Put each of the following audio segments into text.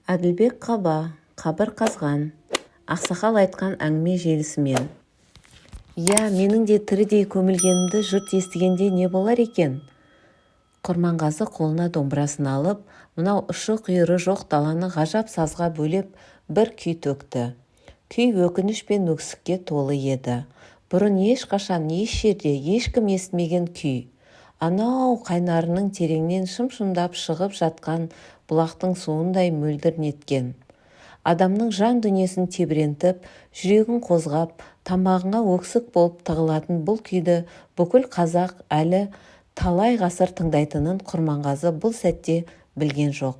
Әділбек Қаба. Қабір қазған ақсақал айтқан әңгіме желісімен. Иә, менің де тірідей көмілгенімді жұрт естігенде не болар екен? Құрманғазы қолына домбырасын алып, мынау ұшы-қиыры жоқ даланы ғажап сазға бөлеп бір күй төкті. Күй өкініш пен өксікке толы еді. Бұрын ешқашан, еш жерде, ешкім естімеген күй. Анау қайнарының тереңнен шым-шымдап шығып жатқан бұлақтың суындай мөлдір неткен. Адамның жан дүниесін тебірентіп, жүрегін қозғап, тамағыңа өксік болып тығылатын бұл күйді бүкіл қазақ әлі талай ғасыр тыңдайтынын Құрманғазы бұл сәтте білген жоқ.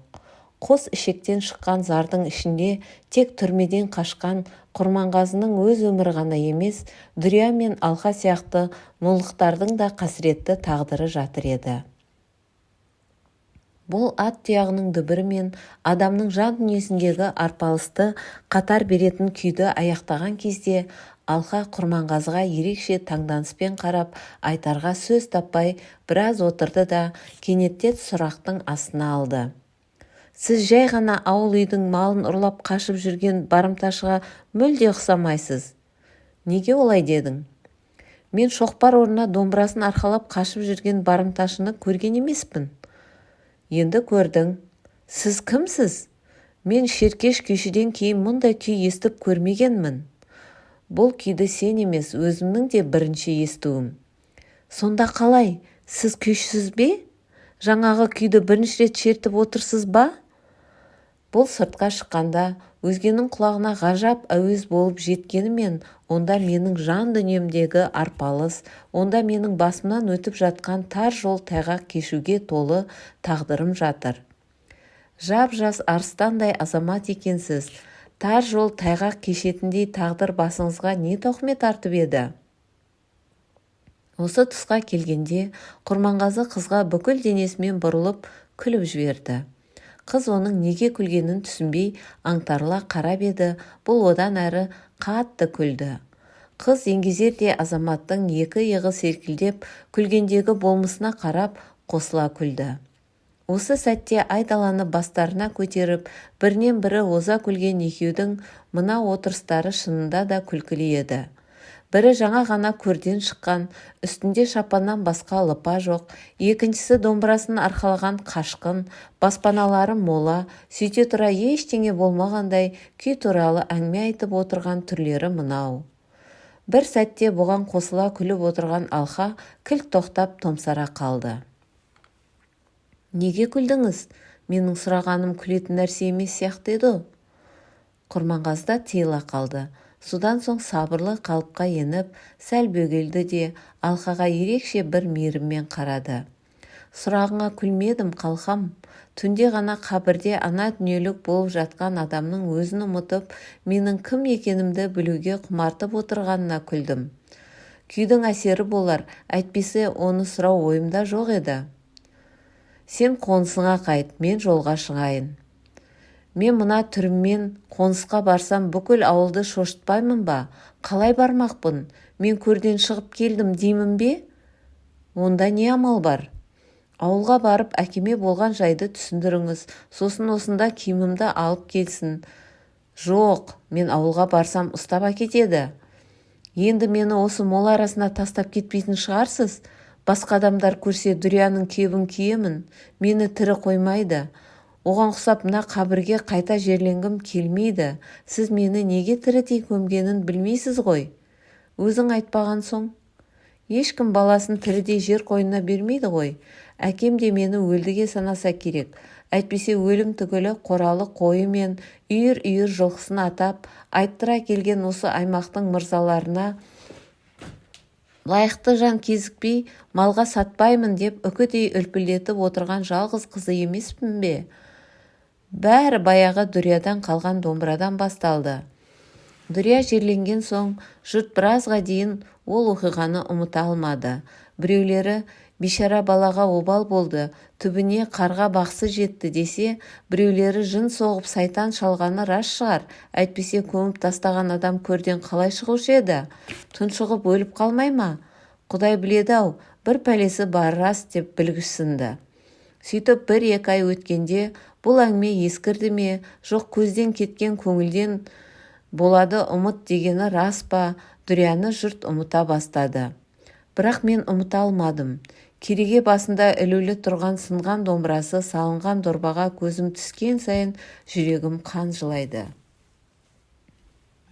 Қос ішектен шыққан зардың ішінде тек түрмеден қашқан Құрманғазының өз өмірі ғана емес, Дүрия мен Алқа сияқты мұңлықтардың да қасіретті тағдыры жатыр еді. Бұл ат тұяғының дүбірі мен адамның жан дүниесіндегі арпалысты қатар беретін күйді аяқтаған кезде Алқа Құрманғазыға ерекше таңданыспен қарап, айтарға сөз таппай біраз отырды да, кенеттен сұрақтың астына алды. Сіз жай ғана ауыл үйдің малын ұрлап қашып жүрген барымташыға мүлде ұқсамайсыз. Неге олай дедің? Мен шоқпар орнына домбырасын арқалап қашып жүрген барымташыны көрген емеспін. Енді көрдің. Сіз кімсіз? Мен Шеркеш күйшіден кейін мұндай күй естіп көрмегенмін. Бұл күйді сен емес, өзімнің де бірінші естуім. Сонда қалай, сіз күйшісіз бе? Жаңағы күйді бірінші рет шертіп отырсыз ба? Бұл сыртқа шыққанда өзгенің құлағына ғажап әуез болып жеткенімен, онда менің жан дүниемдегі арпалыс, онда менің басымнан өтіп жатқан тар жол тайғақ кешуге толы тағдырым жатыр. Жап-жас арыстандай азамат екенсіз. Тар жол тайғақ кешетіндей тағдыр басыңызға не тоқмет артып еді? Осы тұсқа келгенде Құрманғазы қызға бүкіл денесімен бұрылып күліп жіберді. Қыз оның неге күлгенін түсінбей аңтарыла қарап еді, бұл одан әрі қатты күлді. Қыз еңгезердей азаматтың екі иығы селкілдеп күлгендегі болмысына қарап қосыла күлді. Осы сәтте айдаланы бастарына көтеріп, бірінен бірі оза күлген екеудің мына отырыстары шынында да күлкілі еді. Бірі жаңа ғана көрден шыққан, үстінде шапаннан басқа лыпа жоқ, екіншісі домбырасын арқалаған қашқын, баспаналары мола, сөйте тұра ештеңе болмағандай күй туралы әңгіме айтып отырған түрлері мынау. Бір сәтте бұған қосыла күліп отырған Алқа кілт тоқтап, томсара қалды. Неге күлдіңіз? Менің сұрағаным күлетін нәрсе емес сияқты еді. Құрманғазы да тыйыла қалды. Содан соң сабырлы қалыпқа еніп, сәл бөгелді де, Алқаға ерекше бір мейіріммен қарады. Сұрағыңа күлмедім, қалқам. Түнде ғана қабірде ана дүниелік болып жатқан адамның өзін ұмытып, менің кім екенімді білуге құмартып отырғанына күлдім. Күйдің әсері болар, әйтпесе оны сұрау ойымда жоқ еді. Сен қонысыңа қайт, мен жолға шығайын. Мен мына түріммен қонысқа барсам, бүкіл ауылды шошытпаймын ба? Қалай бармақпын? Мен көрден шығып келдім деймін бе? Онда не амал бар? Ауылға барып, әкеме болған жайды түсіндіріңіз, сосын осында киімімді алып келсін. Жоқ, мен ауылға барсам, ұстап әкетеді. Енді мені осы мола арасына тастап кетпейтін шығарсыз? Басқа адамдар көрсе, Дүрияның кебін киемін, мені тірі қоймайды. Оған ұқсап мына қабірге қайта жерленгім келмейді. Сіз мені неге тірідей көмгенін білмейсіз ғой. Өзің айтпаған соң. Ешкім баласын тірідей жер қойнына бермейді ғой. Әкем де мені өлдіге санаса керек. Әйтпесе өлім түгілі қоралы қойы мен үйір-үйір жылқысын атап, айттыра келген осы аймақтың мырзаларына лайықты жан кезікпей, малға сатпаймын деп үкідей үлпілдетіп отырған жалғыз қызы емеспін бе? Бәрі баяғы Дүриядан қалған домбырадан басталды. Дүрия жерленген соң жұрт біразға дейін ол оқиғаны ұмыта алмады. Біреулері бейшара балаға обал болды, түбіне қарға бақсы жетті десе, біреулері жын соғып сайтан шалғаны рас шығар, әйтпесе көміп тастаған адам көрден қалай шығушы еді? Тұншығып өліп қалмай ма? Құдай біледі-ау, бір пәлесі бар рас деп білгішсінді. Сөйтіп бір-екі ай өткенде Бұл әңгіме ескірді ме, жоқ көзден кеткен көңілден болады ұмыт дегені рас па, Дүрияны жұрт ұмыта бастады. Бірақ мен ұмыта алмадым. Кереге басында ілулі тұрған сынған домбырасы салынған дорбаға көзім түскен сайын жүрегім қан жылайды.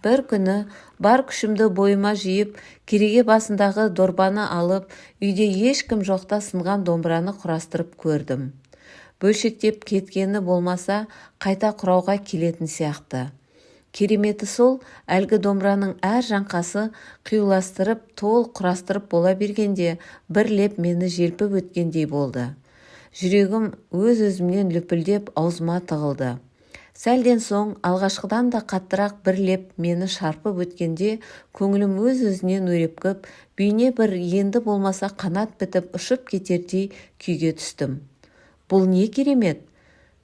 Бір күні бар күшімді бойыма жиып, кереге басындағы дорбаны алып, үйде ешкім жоқта сынған домбыраны құрастырып көрдім. Бөлшектеп кеткені болмаса, қайта құрауға келетін сияқты. Кереметі сол, әлгі домбыраның әр жаңқасы қиюластырып, толық құрастырып бола бергенде бір леп мені желпіп өткендей болды. Жүрегім өз-өзімнен лүпілдеп аузыма тығылды. Сәлден соң алғашқыдан да қаттырақ бір леп мені шарпып өткенде көңілім өз-өзінен өрепкіп, бейне бір енді болмаса қанат бітіп ұшып кетердей күйге түстім. Бұл не керемет?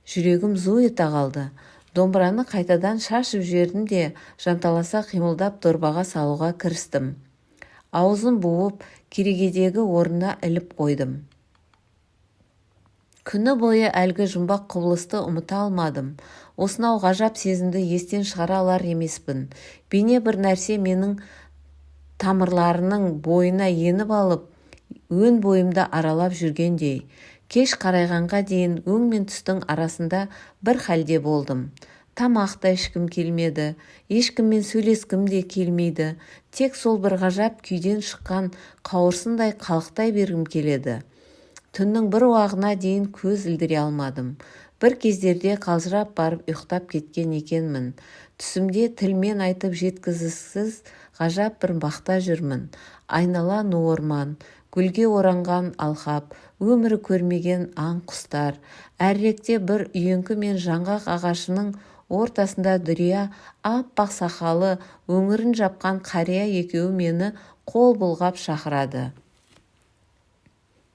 Жүрегім зу ете қалды. Домбыраны қайтадан шашып жібердім де, жанталаса қимылдап дорбаға салуға кірістім. Аузын буып, керегедегі орнына іліп қойдым. Күні бойы әлгі жұмбақ құбылысты ұмыта алмадым. Осынау ғажап сезімді естен шығара алар емеспін. Бейне бір нәрсе менің тамырларының бойына еніп алып, өн бойымды аралап жүргендей. Кеш қарайғанға дейін өң мен түстің арасында бір халде болдым. Тамақ та ішкім келмеді, ешкіммен сөйлескім де келмейді. Тек сол бір ғажап күйден шыққан қауырсындай қалықтай бергім келеді. Түннің бір уағына дейін көз ілдіре алмадым. Бір кездерде қалжырап барып ұйықтап кеткен екенмін. Түсімде тілмен айтып жеткізгісіз ғажап бір бақта жүрмін. Айнала ну орман, гүлге оранған алқап, өмірі көрмеген аң-құстар. Әріректе бір үйеңкі мен жаңғақ ағашының ортасында Дүрия аппақ сақалы өңірін жапқан қария екеуі мені қол бұлғап шақырады.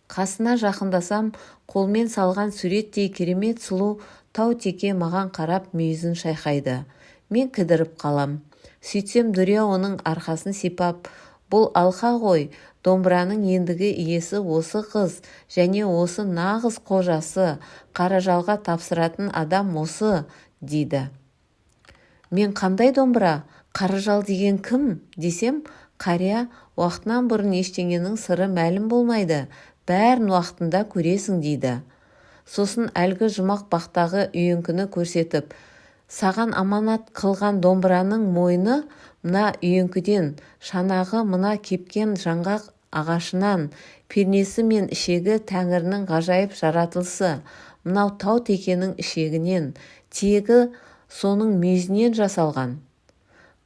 Қасына жақындасам, қолмен салған суреттей керемет сұлу тау теке маған қарап мүйізін шайқайды. Мен кідіріп қалам. Сөйтсем, Дүрия оның арқасын сипап, бұл алқа ғой, домбыраның ендігі иесі осы қыз және осы нағыз қожасы, Қаражалға тапсыратын адам осы, дейді. Мен қандай домбыра, Қаражал деген кім, десем, қария уақытынан бұрын ештеңенің сыры мәлім болмайды, бәрін уақытында көресің дейді. Сосын әлгі жұмақ бақтағы үйеңкіні көрсетіп, саған аманат қылған домбыраның мойны мына үйеңкіден, шанағы мына кепкен жаңғақ ағашынан, пернесі мен ішегі тәңірінің ғажайып жаратылысы, мынау тау текенің ішегінен, тиегі соның мүйізінен жасалған.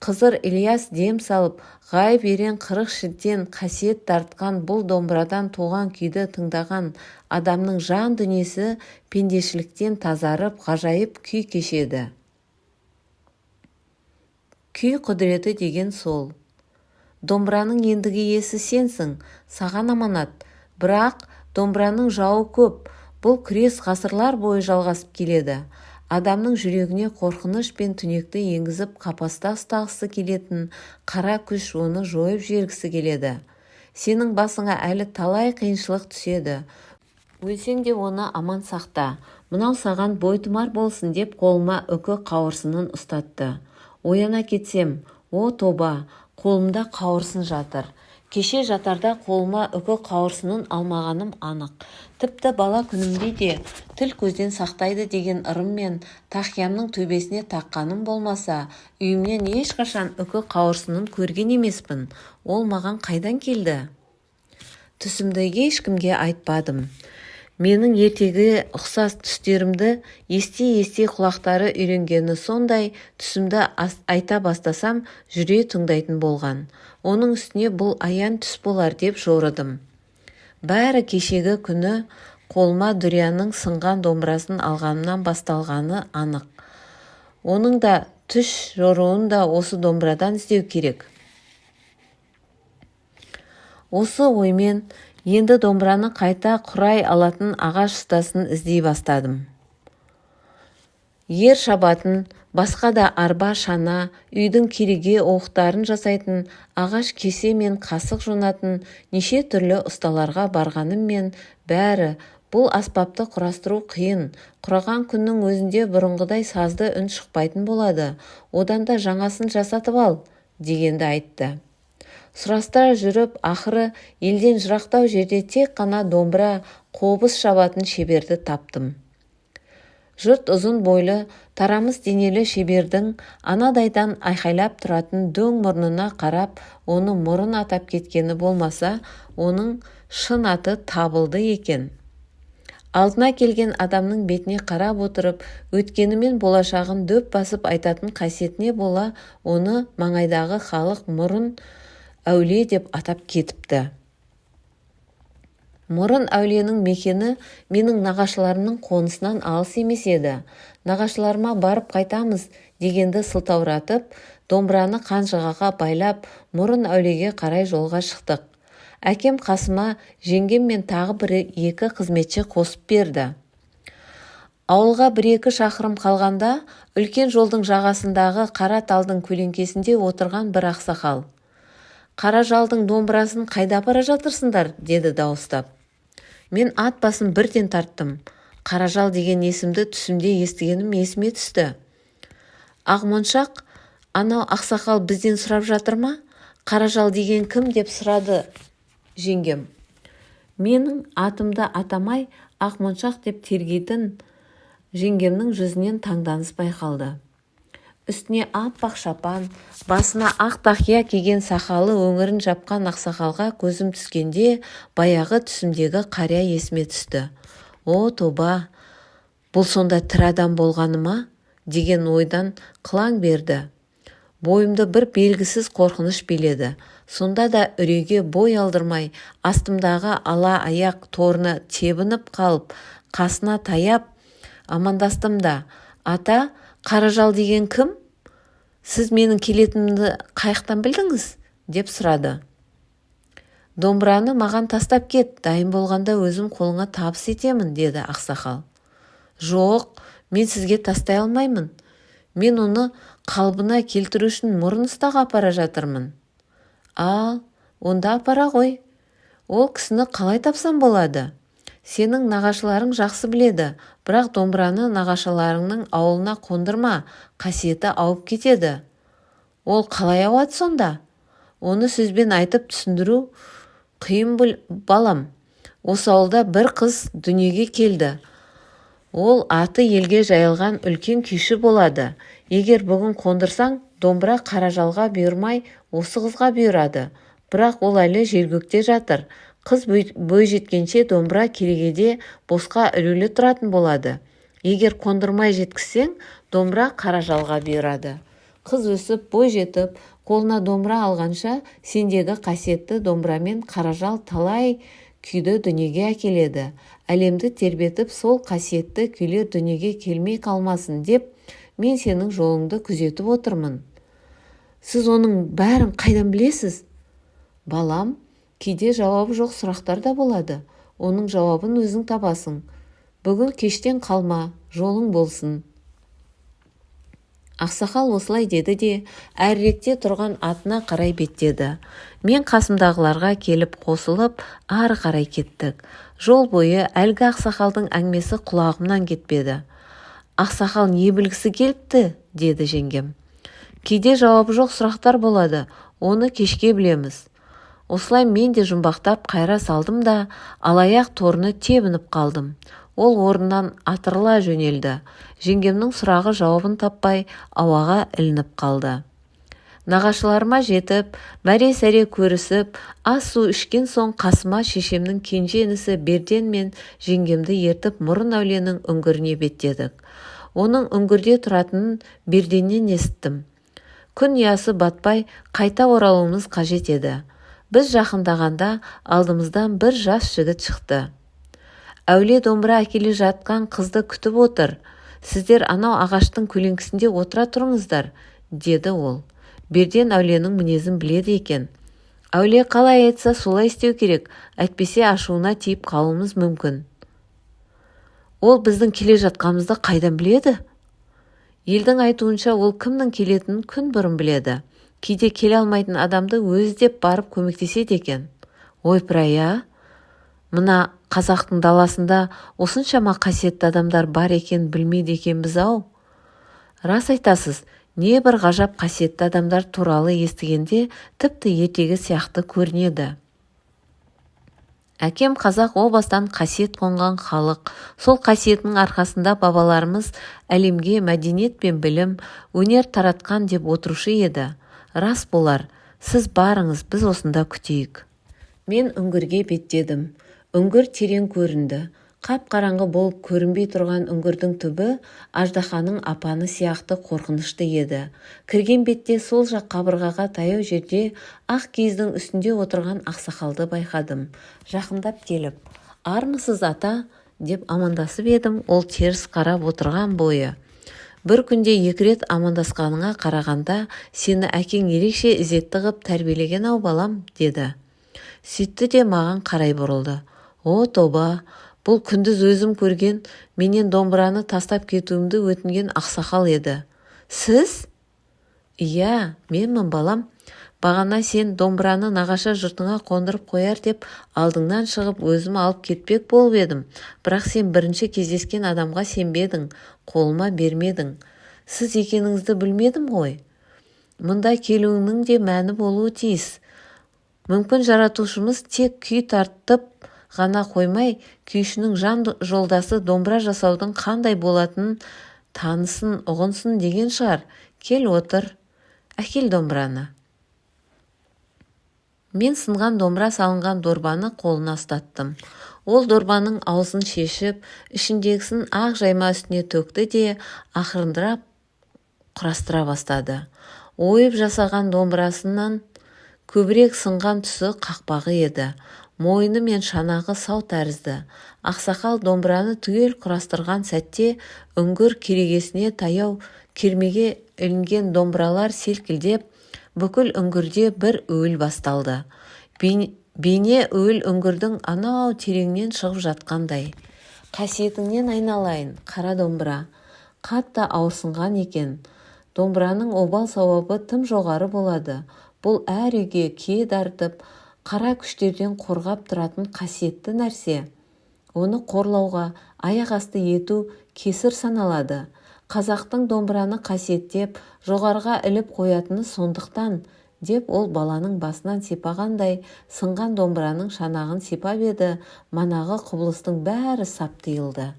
Қызыр Ілияс дем салып, ғайып ерен 40 жігіттен қасиет тартқан бұл домбырадан туған күйді тыңдаған адамның жан дүниесі пендешіліктен тазарып, ғажайып күй кешеді. Күй құдіреті деген сол. Домбыраның ендігі иесі сенсің, саған аманат. Бірақ домбыраның жауы көп. Бұл күрес ғасырлар бойы жалғасып келеді. Адамның жүрегіне қорқыныш пен түнекті енгізіп қапаста ұстағысы келетін қара күш оны жойып жібергісі келеді. Сенің басыңа әлі талай қиыншылық түседі. Өлсең де оны аман сақта. Мынау саған бойтұмар болсын деп қолыма үкі қауырсынын ұстатты. Ояна кетсем, о тоба, қолымда қауырсын жатыр. Кеше жатарда қолыма үкі қауырсынын алмағаным анық. Тіпті бала күнімде де тіл көзден сақтайды деген ырыммен тақиямның төбесіне таққаным болмаса, үйімнен ешқашан үкі қауырсынын көрген емеспін. Ол маған қайдан келді? Түсімді ешкімге айтпадым. Менің ертегіге ұқсас түстерімді ести-ести құлақтары үйренгені сондай, түсімді айта бастасам, жүре тыңдайтын болған. Оның үстіне бұл аян түс болар деп жорыдым. Бәрі кешегі күні қолыма Дүрияның сынған домбырасын алғанымнан басталғаны анық. Оның да түс жоруын да осы домбырадан іздеу керек. Осы оймен енді домбыраны қайта құрай алатын ағаш ұстасын іздей бастадым. Ер шабатын, басқа да арба, шана, үйдің кереге уықтарын жасайтын, ағаш кесе мен қасық жонатын неше түрлі ұсталарға барғаныммен бәрі Бұл аспапты құрастыру қиын, құраған күннің өзінде бұрынғыдай сазды үн шықпайтын болады. Одан да жаңасын жасатып ал, дегенді айтты. Сұрастыра жүріп, ақыры елден жырақтау жерде тек қана домбыра, қобыз шабатын шеберді таптым. Жұрт ұзын бойлы, тарамыс денелі шебердің анадайдан айқайлап тұратын дөң мұрнына қарап, оны Мұрын атап кеткені болмаса, оның шын аты Табылды екен. Алдына келген адамның бетіне қарап отырып, өткені мен болашағын дөп басып айтатын қасиетіне бола оны маңайдағы халық Мұрын әулие деп атап кетіпті. Мұрын әулиенің мекені менің нағашыларымның қонысынан алыс емес еді. Нағашыларыма барып қайтамыз дегенді сылтауратып, домбыраны қанжығаға байлап, Мұрын әулиеге қарай жолға шықтық. Әкем қасыма жеңгем мен тағы бір-екі қызметші қосып берді. Ауылға бір-екі шақырым қалғанда үлкен жолдың жағасындағы қара талдың көлеңкесінде отырған бір ақсақал: «Қаражалдың домбырасын қайда апара жатырсыңдар?» – деді дауыстап. Мен ат басын бірден тарттым. Қаражал деген есімді түсімде естігенім есіме түсті. «Ақмоншақ, анау ақсақал бізден сұрап жатыр ма? Қаражал деген кім?» – деп сұрады жеңгем. Менің атымды атамай, Ақмоншақ деп тергейтін жеңгемнің жүзінен таңданыс байқалды. Үстіне аппақ шапан, басына ақ тақия киген, сақалы өңірін жапқан ақсақалға көзім түскенде баяғы түсімдегі қария есіме түсті. «О, тоба, бұл сонда тірі адам болғаны ма?» деген ойдан қылаң берді. Бойымды бір белгісіз қорқыныш биледі. Сонда да үрейге бой алдырмай, астымдағы ала аяқ торыны тебініп қалып, қасына таяп амандастым да: «Ата, Қаражал деген кім? Сіз менің келетінімді қаяқтан білдіңіз?» – деп сұрады. «Домбыраны маған тастап кет, дайын болғанда өзім қолыңа табыс етемін», – деді ақсақал. «Жоқ, мен сізге тастай алмаймын. Мен оны қалпына келтіру үшін Мұрын ұстаға апара жатырмын». «Ал, онда апара ғой. Ол кісіні қалай тапсам болады?» «Сенің нағашыларың жақсы біледі, бірақ домбыраны нағашыларыңның ауылына қондырма, қасиеті ауып кетеді». «Ол қалай ауады сонда?» «Оны сөзбен айтып түсіндіру қиын, балам. Осы ауылда бір қыз дүниеге келді. Ол аты елге жайылған үлкен күйші болады. Егер бүгін қондырсаң, домбыра Қаражалға бұйырмай, осы қызға бұйырады. Бірақ ол әлі жергөкте жатыр. Қыз бой жеткенше домбыра керегеде босқа ілулі тұратын болады. Егер қондырмай жеткізсең, домбыра Қаражалға бұйырады. Қыз өсіп, бой жетіп, қолына домбыра алғанша сендегі қасиетті домбырамен Қаражал талай күйді дүниеге әкеледі. Әлемді тербетіп, сол қасиетті күйлер дүниеге келмей қалмасын деп, мен сенің жолыңды күзетіп отырмын». «Сіз оның бәрін қайдан білесіз?» «Балам, кейде жауабы жоқ сұрақтар да болады. Оның жауабын өзің табасың. Бүгін кештен қалма, жолың болсын». Ақсақал осылай деді де, әріректе тұрған атына қарай беттеді. Мен қасымдағыларға келіп қосылып, ары қарай кеттік. Жол бойы әлгі ақсақалдың әңгімесі құлағымнан кетпеді. «Ақсақал не білгісі келіпті?» – деді жеңгем. «Кейде жауабы жоқ сұрақтар болады, оны кешке білеміз». Осылай мен де жұмбақтап қайыра салдым да, алаяқ торыны тебініп қалдым. Ол орнынан атырыла жөнелді. Жеңгемнің сұрағы жауабын таппай, ауаға ілініп қалды. Нағашыларыма жетіп, мәре-сәре көрісіп, ас-су ішкен соң қасыма шешемнің кенже інісі Берден мен жеңгемді ертіп, Мұрын әулиенің үңгіріне беттедік. Оның үңгірде тұратынын Берденнен есіттім. Күн ұясы батпай қайта оралуымыз қажет еді. Біз жақындағанда алдымыздан бір жас жігіт шықты. «Әулие домбыра әкеле жатқан қызды күтіп отыр. Сіздер анау ағаштың көлеңкесінде отыра тұрыңыздар», – деді ол. Берден әулиенің мінезін біледі екен. Әулие қалай айтса, солай істеу керек, әйтпесе ашуына тиіп қалуымыз мүмкін. «Ол біздің келе жатқанымызды қайдан біледі?» «Елдің айтуынша, ол кімнің келетінін күн бұрын біледі. Кейде келе алмайтын адамды өзі деп барып көмектеседі екен». «Ойпырай, а, мына Қазақтың даласында осыншама қасиетті адамдар бар екенін білмейді екенбіз-ау. Рас айтасыз, небір ғажап қасиетті адамдар туралы естігенде тіпті ертегі сияқты көрінеді. Әкем қазақ о бастан қасиет қонған халық, сол қасиетінің арқасында бабаларымыз әлемге мәдениет пен білім, өнер таратқан деп отырушы еді. Рас болар. Сіз барыңыз, біз осында күтейік. Мен үңгірге беттедім. Үңгір терең көрінді. Қап-қараңғы болып көрінбей тұрған үңгірдің түбі аждаһаның апаны сияқты қорқынышты еді. Кірген бетте сол жақ қабырғаға таяу жерде ақ киіздің үстінде отырған ақсақалды байқадым. Жақындап келіп: «Армысыз, ата?» – деп амандасып едім, ол теріс қарап отырған бойы: «Бір күнде екі рет амандасқаныңа қарағанда, сені әкең ерекше ізетті ғып тәрбиелеген-ау, балам», – деді. Сөйтті де маған қарай бұрылды. О, тоба! Бұл күндіз өзім көрген, менен домбыраны тастап кетуімді өтінген ақсақал еді. Сіз? Иә, менмін, балам. Бағана сен домбыраны нағашы жұртыңа қондырып қояр деп алдыңнан шығып өзім алып кетпек болып едім, бірақ сен бірінші кездескен адамға сенбедің, қолыма бермедің. Сіз екеніңізді білмедім ғой. Мұнда келуіңнің де мәні болуы тиіс. Мүмкін, жаратушымыз тек күй тартып ғана қоймай, күйшінің жан жолдасы домбыра жасаудың қандай болатынын танысын, ұғынсын деген шығар. Кел, отыр. Әкел домбыраны. Мен сынған домбыра салынған дорбаны қолына ұстаттым. Ол дорбаның аузын шешіп, ішіндегісін ақ жайма үстіне төкті де, ақырындап құрастыра бастады. Ойып жасаған домбырасынан көбірек сынған тұсы қақпағы еді. Мойны мен шанағы сау тәрізді. Ақсақал домбыраны түгел құрастырған сәтте үңгір керегесіне таяу кермеге ілінген домбыралар селкілдеп, бүкіл үңгірде бір уіл басталды. Бейне уіл үңгірдің анау тереңінен шығып жатқандай. Қасиетіңнен айналайын, қара домбыра. Қатты ауырсынған екен. Домбыраның обал-сауабы тым жоғары болады. Бұл әр үйге кие дарытып, қара күштерден қорғап тұратын қасиетті нәрсе. Оны қорлауға, аяқ асты ету кесір саналады. Қазақтың домбыраны қасиеттеп, жоғарыға іліп қоятыны сондықтан, деп ол баланың басынан сипағандай сынған домбыраның шанағын сипап еді, манағы құбылыстың бәрі сап тыйылды.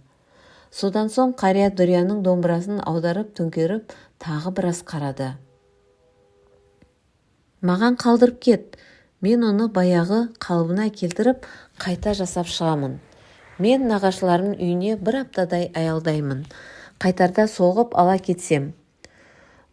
Содан соң қария Дүрияның домбырасын аударып-төңкеріп тағы біраз қарады. Маған қалдырып кет, мен оны баяғы қалыбына келтіріп, қайта жасап шығамын. Мен нағашыларымның үйіне бір аптадай аялдаймын. Қайтарда соғып ала кетсем.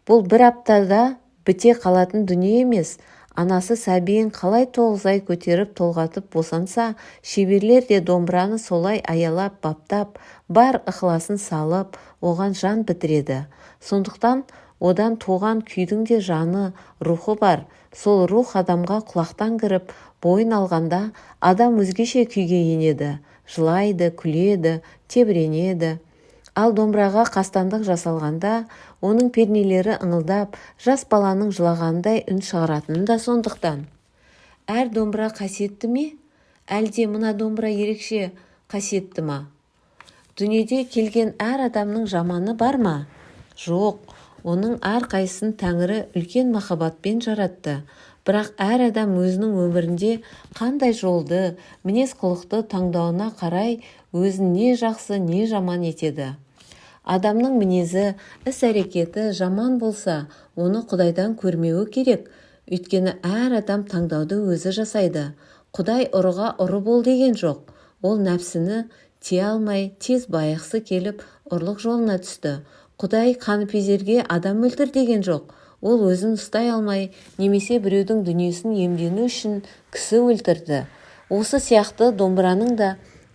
Бұл бір аптада біте қалатын дүние емес. Анасы сәбиін қалай 9 ай көтеріп, толғатып босанса, шеберлер де домбыраны солай аялап, баптап, бар ықыласын салып, оған жан бітіреді. Сондықтан одан туған күйдің де жаны, рухы бар. Сол рух адамға құлақтан кіріп, бойын алғанда, адам өзгеше күйге енеді: жылайды, күледі, тебіренеді. Ал домбыраға қастандық жасалғанда, оның пернелері ыңылдап, жас баланың жылағанындай үн шығаратыны да сондықтан. Әр домбыра қасиетті ме, әлде мына домбыра ерекше қасиетті ма? Дүниеде келген әр адамның жаманы бар ма? Жоқ, оның әрқайсысын Тәңірі үлкен махаббатпен жаратты. Бірақ әр адам өзінің өмірінде қандай жолды, мінез-құлықты таңдауына қарай өзін не жақсы, не жаман етеді. Адамның мінезі, іс-әрекеті жаман болса, оны Құдайдан көрмеуі керек. Өйткені әр адам таңдауды өзі жасайды. Құдай ұрыға ұры бол деген жоқ. Ол нәпсіні тия алмай, тез байығысы келіп, ұрлық жолына түсті. Құдай қаныпезерге адам өлтір деген жоқ. Ол өзін ұстай алмай немесе біреудің дүниесін иемдену үшін кісі өлтірді. Осы сияқты домбыраның да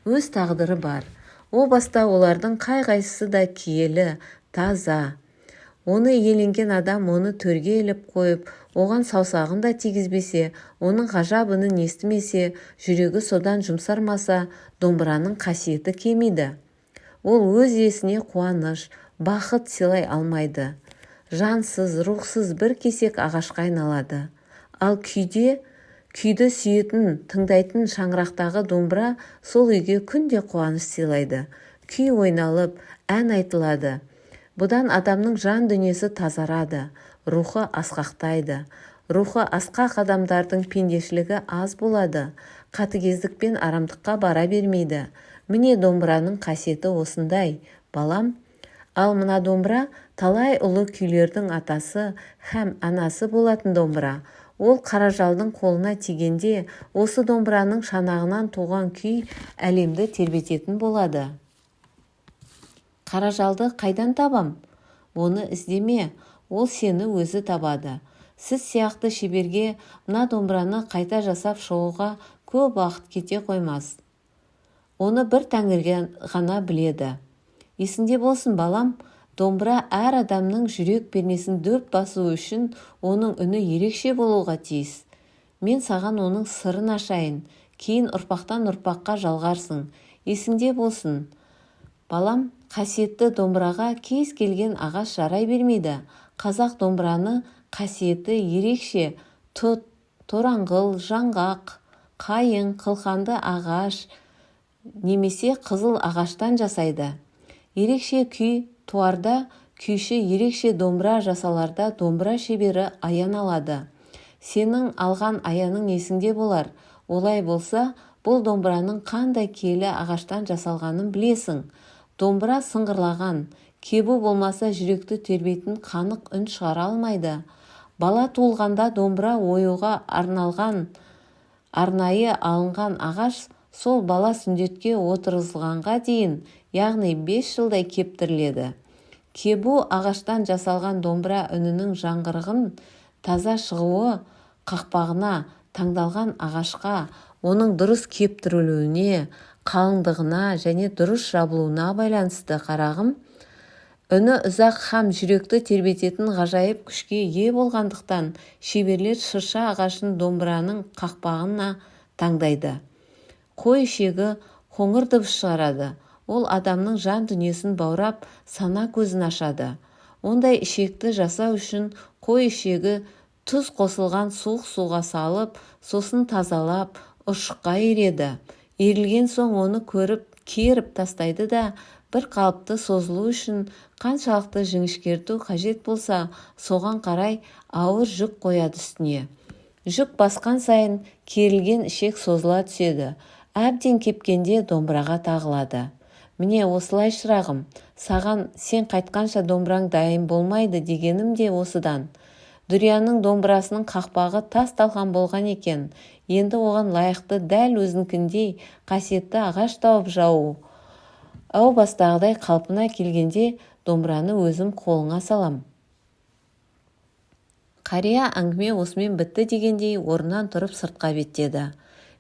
өз тағдыры бар. О баста олардың қай-қайсысы да киелі, таза. Оны иеленген адам оны төрге іліп қойып, оған саусағын да тигізбесе, оның ғажап үнін естімесе, жүрегі содан жұмсармаса, домбыраның қасиеті кемиді. Ол өз иесіне қуаныш, бақыт сыйлай алмайды. Жансыз, рухсыз бір кесек ағашқа айналады. Ал күйде Күйді сүйетін, тыңдайтын шаңырақтағы домбыра сол үйге күнде қуаныш сыйлайды. Күй ойналып, ән айтылады. Бұдан адамның жан дүниесі тазарады, рухы асқақтайды. Рухы асқақ адамдардың пендешілігі аз болады, қатыгездік пен арамдыққа бара бермейді. Міне, домбыраның қасиеті осындай, балам. Ал мына домбыра талай ұлы күйлердің атасы һәм анасы болатын домбыра. Ол Қаражалдың қолына тигенде, осы домбыраның шанағынан туған күй әлемді тербететін болады. Қаражалды қайдан табам? Оны іздеме, ол сені өзі табады. Сіз сияқты шеберге мына домбыраны қайта жасап шығуға көп уақыт кете қоймас. Оны бір Тәңір ғана біледі. Есіңде болсын, балам, домбыра әр адамның жүрек пернесін дөп басуы үшін оның үні ерекше болуға тиіс. Мен саған оның сырын ашайын, кейін ұрпақтан ұрпаққа жалғарсың. Есіңде болсын, балам, қасиетті домбыраға кез келген ағаш жарай бермейді. Қазақ домбыраны қасиеті ерекше тұт, тораңғыл, жаңғақ, қайың, қылқанды ағаш немесе қызыл ағаштан жасайды. Ерекше күй туарда күйші, ерекше домбыра жасаларда домбыра шебері аян алады. Сенің алған аяның есіңде болар. Олай болса, бұл домбыраның қандай киелі ағаштан жасалғанын білесің. Домбыра сыңғырлаған кебу болмаса, жүректі тербейтін қанық үн шығара алмайды. Бала туылғанда домбыра оюға арналған арнайы алынған ағаш сол бала сүндетке отырғызылғанға дейін, яғни 5 жылдай кептіріледі. Кебу ағаштан жасалған домбыра үнінің жаңғырығын таза шығуы қақпағына, таңдалған ағашқа, оның дұрыс кептірілуіне, қалыңдығына және дұрыс жабылуына байланысты, қарағым. Үні ұзақ һәм жүректі тербететін ғажайып күшке ие болғандықтан, шеберлер шырша ағашын домбыраның қақпағына таңдайды. Қой ішегі қоңыр дыбыс шығарады. Ол адамның жан дүниесін баурап, сана көзін ашады. Ондай ішекті жасау үшін қой ішегі тұз қосылған суық суға салып, сосын тазалап, ұршыққа иіреді. Иірілген соң оны көріп керіп тастайды да, бір қалыпты созылу үшін қаншалықты жіңішкерту қажет болса, соған қарай ауыр жүк қояды үстіне. Жүк басқан сайын керілген ішек созыла түседі. Әбден кепкенде домбыраға тағылады. Міне осылай, шырағым. Саған сен қайтқанша домбыраң дайын болмайды дегенім де осыдан. Дүрияның домбырасының қақпағы тас-талқан болған екен. Енді оған лайықты, дәл өзінікіндей қасиетті ағаш тауып жуу. Әу бастағыдай қалпына келгенде домбыраны өзім қолыңа салам. Қария әңгіме осымен бітті дегендей орнынан тұрып, сыртқа беттеді.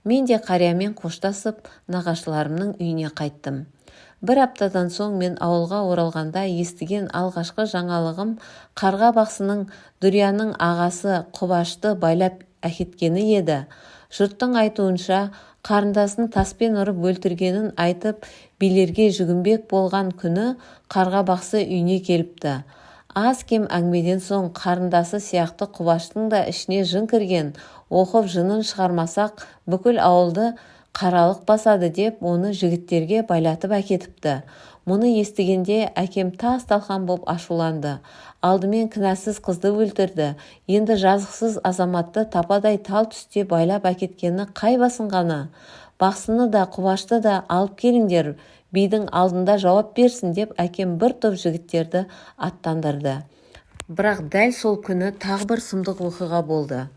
Мен де қариямен қоштасып, нағашыларымның үйіне қайттым. Бір аптадан соң мен ауылға оралғанда естіген алғашқы жаңалығым Қарға бақсының Дүрияның ағасы Құбашты байлап әкеткені еді. Жұрттың айтуынша, қарындасын таспен ұрып өлтіргенін айтып, билерге жүгінбек болған күні Қарға бақсы үйіне келіпті. Аз-кем әңгімеден соң, қарындасы сияқты Құбаштың да ішіне жын кірген, оқып жынын шығармасақ, бүкіл ауылды қаралық басады деп, оны жігіттерге байлатып әкетіпті. Мұны естігенде әкем тас-талқан боп ашуланды. Алдымен кінәсіз қызды өлтірді, енді жазықсыз азаматты тападай тал түсте байлап әкеткені қай басынғаны? Бақсыны да, Құбашты да алып келіңдер, бидің алдында жауап берсін деп әкем бір топ жігіттерді аттандырды. Бірақ дәл сол күні тағы бір сұмдық оқиға болды.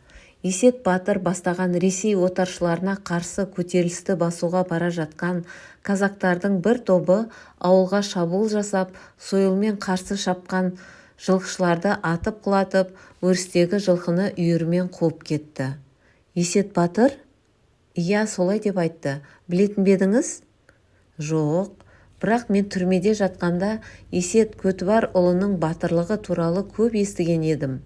Есет батыр бастаған Ресей отаршыларына қарсы көтерілісті басуға бара жатқан казактардың бір тобы ауылға шабуыл жасап, сойылмен қарсы шапқан жылқышыларды атып құлатып, өрістегі жылқыны үйірімен қуып кетті. Есет батыр? Иә, солай деп айтты. Білетін бе едіңіз? Жоқ, бірақ мен түрмеде жатқанда Есет Көтібарұлының батырлығы туралы көп естіген едім.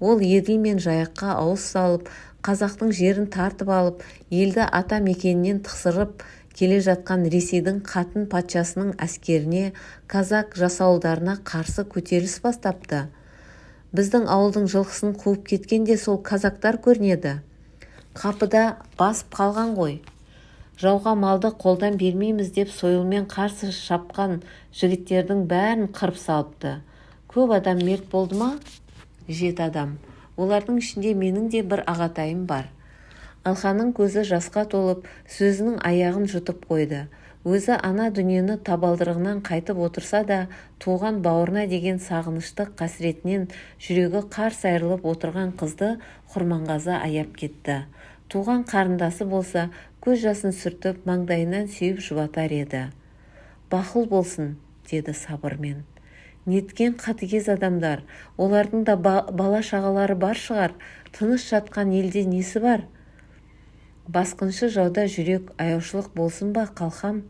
Ол Еділ мен Жайыққа ауыз салып, қазақтың жерін тартып алып, елді ата мекенінен тықсырып келе жатқан Ресейдің қатын патшасының әскеріне, казак жасауылдарына қарсы көтеріліс бастапты. Біздің ауылдың жылқысын қуып кеткен де сол казактар көрінеді. Қапыда басып қалған ғой. Жауға малды қолдан бермейміз деп сойылмен қарсы шапқан жігіттердің бәрін қырып салыпты. Көп адам мерт болды ма? Жеті адам. Олардың ішінде менің де бір ағатайым бар. Алқаның көзі жасқа толып, сөзінің аяғын жұтып қойды. Өзі ана дүниені табалдырығынан қайтып отырса да, туған бауырына деген сағынышты қасіретінен жүрегі қарс айрылып отырған қызды Құрманғазы аяп кетті. Туған қарындасы болса, көз жасын сүртіп, маңдайынан сүйіп жұбатар еді. «Бақұл болсын», деді сабырмен. «Неткен қатыгез адамдар! Олардың да бала-шағалары бар шығар. Тыныш жатқан елде несі бар? Басқыншы жауда жүрек аяушылық болсын ба, қалқам?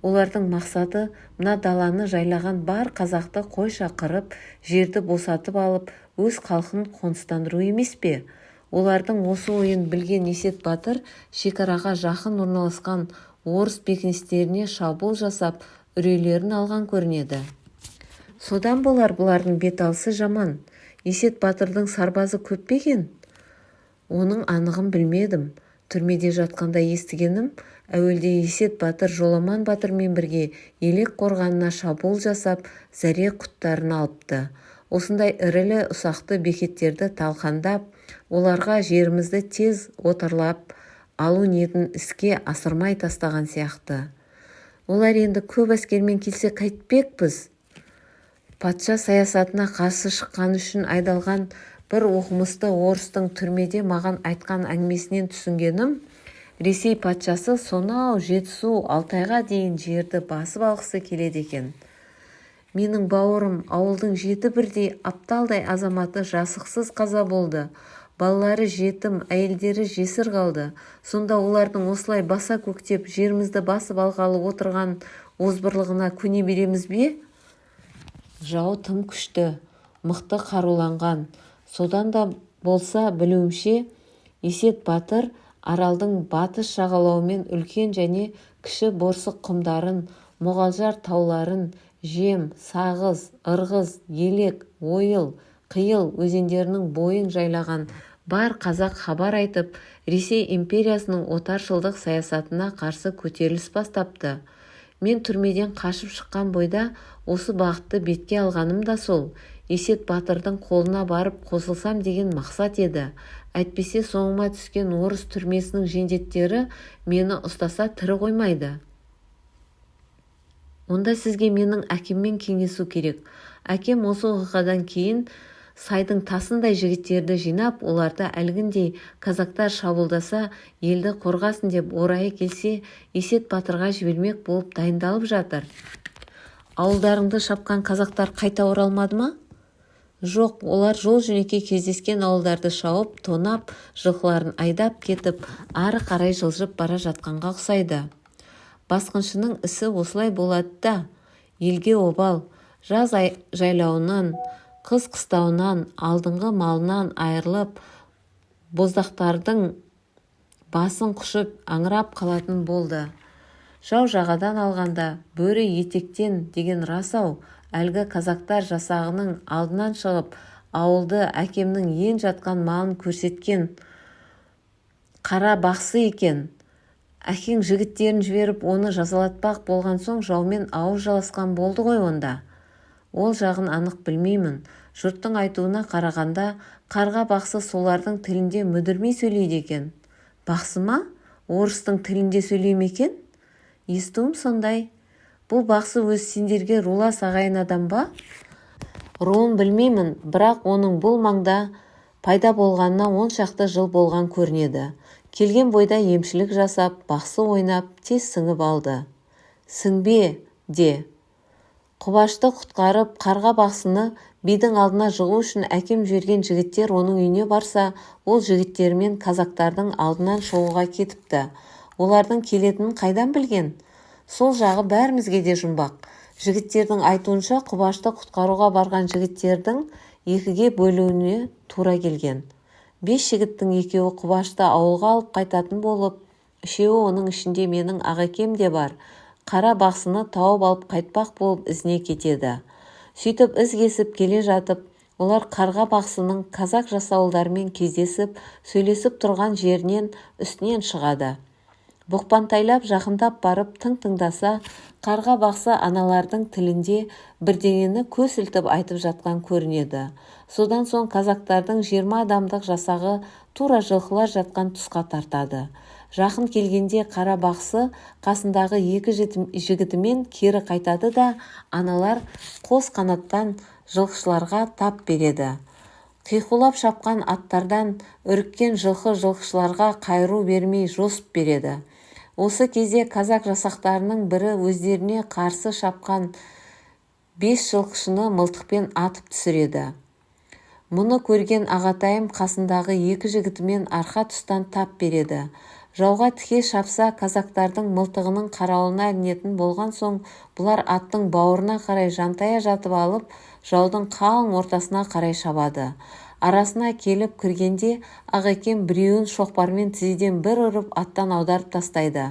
Олардың мақсаты мына даланы жайлаған бар қазақты қойша қырып, жерді босатып алып, өз халқын қоныстандыру емес пе? Олардың осы ойын білген Есет батыр шекараға жақын орналасқан орыс бекіністеріне шабуыл жасап, үрейлерін алған көрінеді. Содан болар бұлардың беталысы жаман. Есет батырдың сарбазы көп пе екен? Оның анығын білмедім. Түрмеде жатқанда естігенім, әуелде Есет батыр Жоламан батырмен бірге Елек қорғанына шабуыл жасап, зәре-құттарын алыпты. Осындай ірілі-ұсақты бекеттерді талқандап, оларға жерімізді тез отарлап алу ниетін іске асырмай тастаған сияқты. Олар енді көп әскермен келсе қайтпекпіз? Патша саясатына қарсы шыққаны үшін айдалған бір оқымысты орыстың түрмеде маған айтқан әңгімесінен түсінгенім, Ресей патшасы сонау Жетісу, Алтайға дейін жерді басып алғысы келеді екен. Менің бауырым, ауылдың жеті бірдей апталдай азаматы жазықсыз қаза болды. Балалары жетім, әйелдері жесір қалды. Сонда олардың осылай баса көктеп жерімізді басып алғалы отырған озбырлығына көне береміз бе? Жау тым күшті, мықты қаруланған. Содан да болса, білуімше, Есет батыр Аралдың батыс жағалауымен үлкен және кіші Борсық құмдарын, Мұғалжар тауларын, Жем, Сағыз, Ырғыз, Елек, Ойыл, Қиыл өзендерінің бойын жайлаған бар қазақ хабар айтып, Ресей империясының отаршылдық саясатына қарсы көтеріліс бастапты. Мен түрмеден қашып шыққан бойда осы бағытты бетке алғаным да сол Есет батырдың қолына барып қосылсам деген мақсат еді. Әйтпесе соңыма түскен орыс түрмесінің жендеттері мені ұстаса, тірі қоймайды. Онда сізге менің әкеммен кеңесу керек. Әкем осы оқиғадан кейін сайдың тасындай жігіттерді жинап, оларды әлгіндей казактар шабуылдаса, елді қорғасын деп орайы келсе Есет батырға жібермек болып дайындалып жатыр. Ауылдарыңды шапқан казактар қайта оралмады ма? Жоқ, олар жол-жөнекей кездескен ауылдарды шауып, тонап, жылқыларын айдап кетіп, ары қарай жылжып бара жатқанға ұқсайды. Басқыншының ісі осылай болады да. Елге обал. Жаз жайлауынан, қыс қыстауынан, алдыңғы малынан айырылып, боздақтардың басын құшып, аңырап қалатын болды. Жау жағадан алғанда, бөрі етектен деген рас-ау. Әлгі казактар жасағының алдынан шығып, ауылды, әкемнің ен жатқан малын көрсеткен Қара бақсы екен. Әкең жігіттерін жіберіп, оны жазалатпақ болған соң, жаумен ауыз жаласқан болды ғой онда. Ол жағын анық білмеймін. Жұрттың айтуына қарағанда, Қарға бақсы солардың тілінде мүдірмей сөйлейді екен. Бақсы ма? Орыстың тілінде сөйлей ме екен? Естуім сондай. Бұл бақсы өзі сендерге рулас ағайын адам ба? Руын білмеймін, бірақ оның бұл маңда пайда болғанына он шақты жыл болған көрінеді. Келген бойда емшілік жасап, бақсы ойнап, тез сіңіп алды. Сіңбе де. Құбашты құтқарып, Қарға бақсыны бидің алдына жығу үшін әкем жіберген жігіттер оның үйіне барса, ол жігіттерімен казактардың алдынан шығуға кетіпті. Олардың келетінін қайдан білген? Сол жағы бәрімізге де жұмбақ. Жігіттердің айтуынша, Құбашты құтқаруға барған жігіттердің екіге бөлінуіне тура келген. Бес жігіттің екеуі Құбашты ауылға алып қайтатын болып, үшеуі, оның ішінде менің ағакем де бар, Қара бақсыны тауып алып қайтпақ болып ізіне кетеді. Сөйтіп із кесіп келе жатып, Олар Қарға бақсының казак жасауылдарымен кездесіп, сөйлесіп тұрған жерінен үстінен шығады. Бұқпантайлап жақындап барып тың тыңдаса, Қарға бақсы аналардың тілінде бірдеңені көсілтіп айтып жатқан көрінеді. Содан соң казактардың 20 адамдық жасағы тура жылқылар жатқан тұсқа тартады. Жақын келгенде Қара бақсы қасындағы екі жігітімен кері қайтады да, аналар қос қанаттан жылқышыларға тап береді. Қиқулап шапқан аттардан үріккен жылқы жылқышыларға қайыру бермей жосып береді. Осы кезде казак жасақтарының бірі өздеріне қарсы шапқан 5 жылқышыны мылтықпен атып түсіреді. Мұны көрген ағатайым қасындағы екі жігітімен арқа тұстан тап береді. Жауға тіке шапса, казактардың мылтығының қарауылына ілінетін болған соң, бұлар аттың бауырына қарай жантая жатып алып, жаудың қалың ортасына қарай шабады. Арасына келіп кіргенде ағакем біреуін шоқпармен тізеден бір ұрып, аттан аударып тастайды.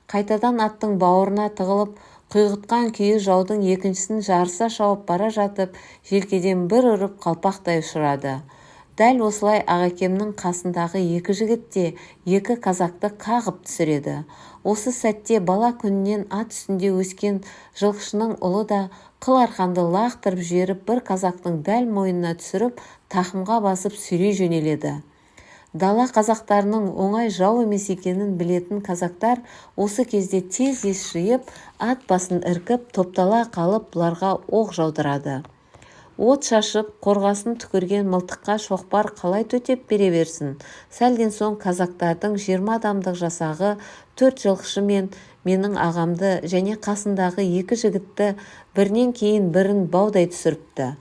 Қайтадан аттың бауырына тығылып, құйғытқан күйі жаудың екіншісін жарыса шауып бара жатып, желкеден бір ұрып қалпақтай ұшырады. Дәл осылай ағакемнің қасындағы екі жігіт те екі казакты қағып түсіреді. Осы сәтте бала күнінен ат үстінде өскен жылқышының ұлы да қыл арқанды лақтырып жіберіп, бір казактың дәл мойнына түсіріп, тақымға басып сүйрей жөнеледі. Дала қазақтарының оңай жау емес екенін білетін казактар осы кезде тез ес жиып, ат басын іркіп, топтала қалып бұларға оқ жаудырады. От шашып, қорғасын түкірген мылтыққа шоқпар қалай төтеп бере берсін? Сәлден соң казактардың 20 адамдық жасағы 4 жылқышы мен менің ағамды және қасындағы екі жігітті бірінен кейін бірін баудай түсіріпті.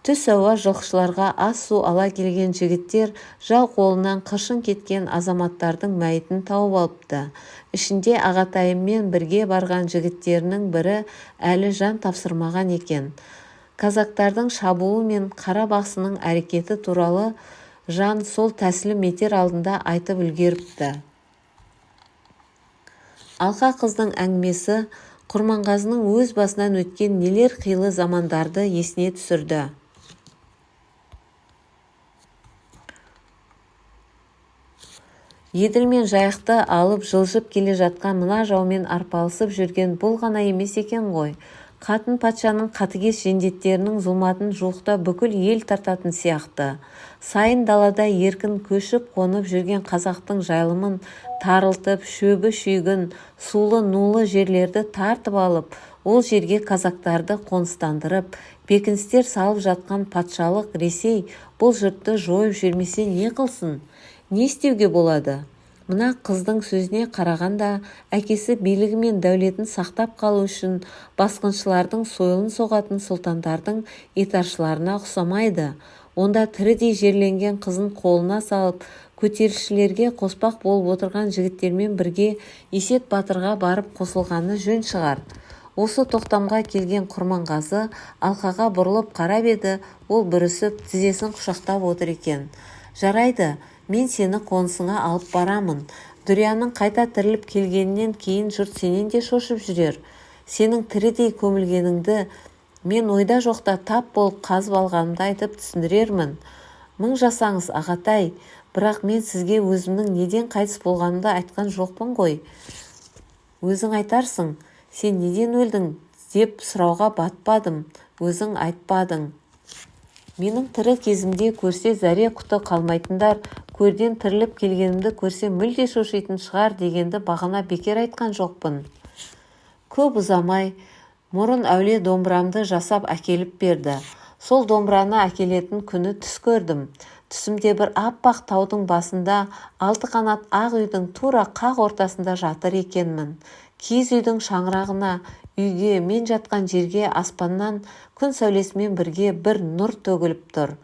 Түс ауа жылқышыларға ас-су ала келген жігіттер жау қолынан қыршын кеткен азаматтардың мәйітін тауып алыпты. Ішінде ағатайыммен бірге барған жігіттерінің бірі әлі жан тапсырмаған екен. Казактардың шабуылы мен Қара бақсының әрекеті туралы жан сол тәсілім етер алдында айтып үлгеріпті. Алқа қыздың әңгімесі Құрманғазының өз басынан өткен нелер қилы замандарды есіне түсірді. Еділ мен Жайықты алып жылжып келе жатқан мына жаумен арпалысып жүрген бұл ғана емес екен ғой. Қатын патшаның қатыгез жендеттерінің зұлматын жуықта бүкіл ел тартатын сияқты. Сайын далада еркін көшіп-қонып жүрген қазақтың жайылымын тарылтып, шөбі шүйгін, сулы-нулы жерлерді тартып алып, ол жерге казактарды қоныстандырып, бекіністер салып жатқан патшалық Ресей бұл жұртты жойып жібермесе не қылсын? Не істеуге болады? Мына қыздың сөзіне қарағанда, әкесі билігі мен дәулетін сақтап қалу үшін басқыншылардың сойылын соғатын сұлтандардың итаршыларына ұқсамайды. Онда тірідей жерленген қызын қолына салып, көтерілісшілерге қоспақ болып отырған жігіттермен бірге Есет батырға барып қосылғаны жөн шығар. Осы тоқтамға келген Құрманғазы Алқаға бұрылып қарап еді, ол бүрісіп, тізесін құшақтап отыр екен. Жарайды, мен сені қонысыңа алып барамын. Дүрияның қайта тіріліп келгенінен кейін жұрт сенен де шошып жүрер. Сенің тірідей көмілгеніңді мен ойда жоқта тап болып қазып алғанымды айтып түсіндірермін. Мың жасаңыз, ағатай, бірақ мен сізге өзімнің неден қайтыс болғанымды айтқан жоқпын ғой. Өзің айтарсың, сен неден өлдің деп сұрауға батпадым, өзің айтпадың. Менің тірі кезімде көрсе зәре құты қалмайтындар, көрден тіріліп келгенімді көрсе мүлде шошитын шығар дегенді бағана бекер айтқан жоқпын. Көп ұзамай Мұрын әулие домбырамды жасап әкеліп берді. Сол домбыраны әкелетін күні түс көрдім. Түсімде бір аппақ таудың басында алты қанат ақ үйдің тура қақ ортасында жатыр екенмін. Киіз үйдің шаңырағына, үйге, мен жатқан жерге аспаннан күн сәулесімен бірге бір нұр төгіліп тұр.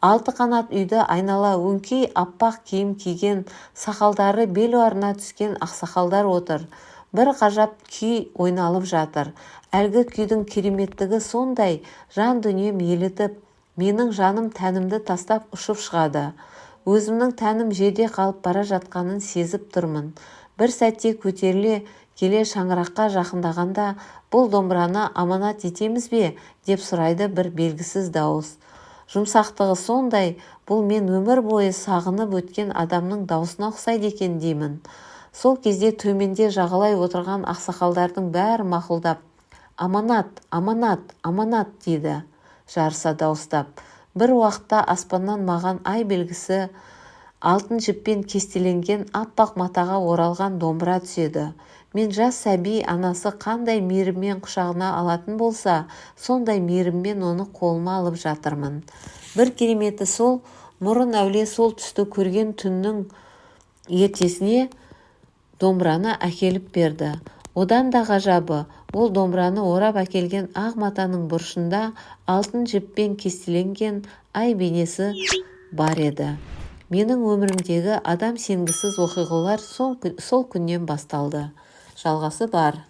Алты қанат үйді айнала өңкей аппақ киім киген, сақалдары белуарына түскен ақсақалдар отыр. Бір ғажап күй ойналып жатыр. Әлгі күйдің кереметтігі сондай, жан дүнием елітіп, менің жаным тәнімді тастап ұшып шығады. Өзімнің тәнім жерде қалып бара жатқанын сезіп тұрмын. Бір сәтте көтеріле келе шаңыраққа жақындағанда, бұл домбыраны аманат етеміз бе, деп сұрайды бір белгісіз дауыс. Жұмсақтығы сондай, бұл мен өмір бойы сағынып өткен адамның даусына ұқсайды екен деймін. Сол кезде төменде жағалай отырған ақсақалдардың бәрі мақұлдап: «Аманат, аманат, аманат!» – дейді жарыса дауыстап. Бір уақытта аспаннан маған ай белгісі алтын жіппен кестеленген аппақ матаға оралған домбыра түседі. Мен жас сәби анасы қандай мейіріммен құшағына алатын болса, сондай мейіріммен оны қолыма алып жатырмын. Бір кереметі сол, Мұрын әулие сол түсті көрген түннің ертесіне домбыраны әкеліп берді. Одан да ғажабы, ол домбыраны орап әкелген ақ матаның бұрышында алтын жіппен кестеленген ай бейнесі бар еді. Менің өмірімдегі адам сенгісіз оқиғалар сол күннен басталды. Жалғасы бар.